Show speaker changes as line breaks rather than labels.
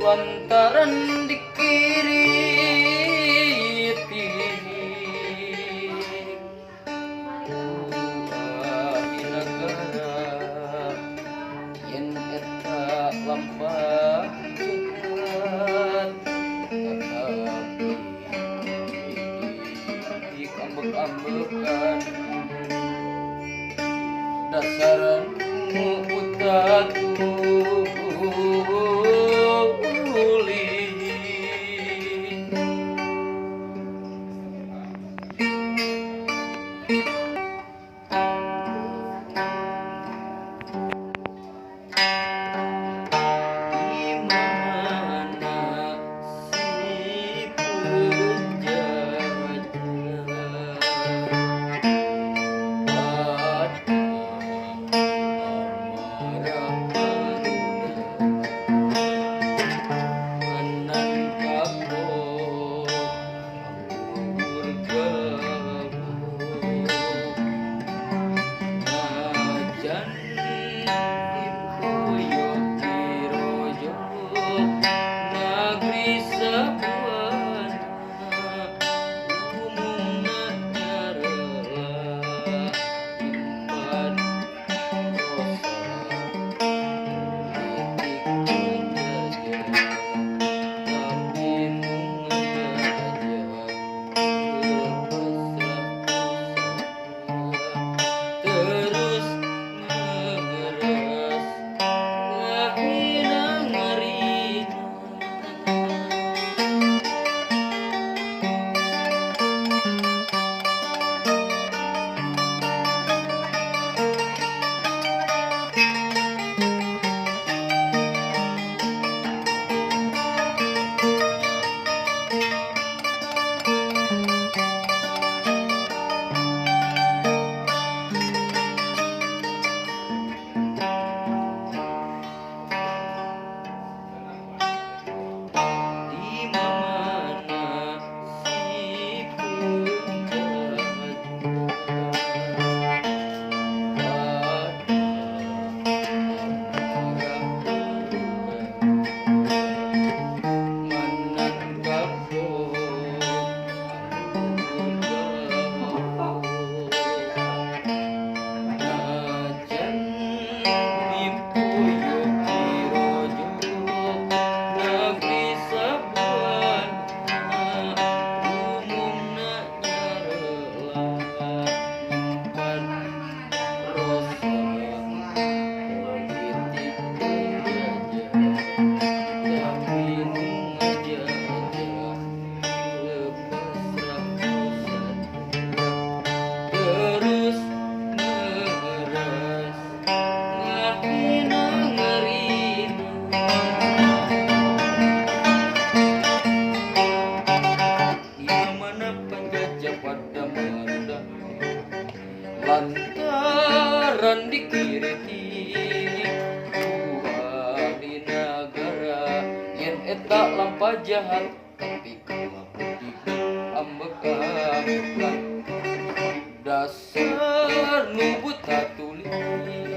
Lantaran dikiritik ku ahli nagara yen eta lampah jahat, tetapi diambek-ambekan dasar nu buta tuli. Di mana si penjajah pada amarah garuda menan kapok anggur gabuk najan dipuyok dirojok negeri sabuana umumna nyarela nyimpan rosa politik penjajah, tapi nu ngajajah lepas terus ngeres ngahina ngarina. Di mana si penjajah pada amarah garuda menan kapok anggur gabuk najan dipuyok dirojok negeri sabuana umumna nyarela nyimpan rosa politik penjajah, tapi nu ngajajah lepas rakosa terus ngeres ngahina ngarina. Di mana penjajah pada maruda lantaran dikiritik ku ahli nagara yen eta lampah jahat, tapi kalaupun ambek-ambekan dasar nu buta tuli.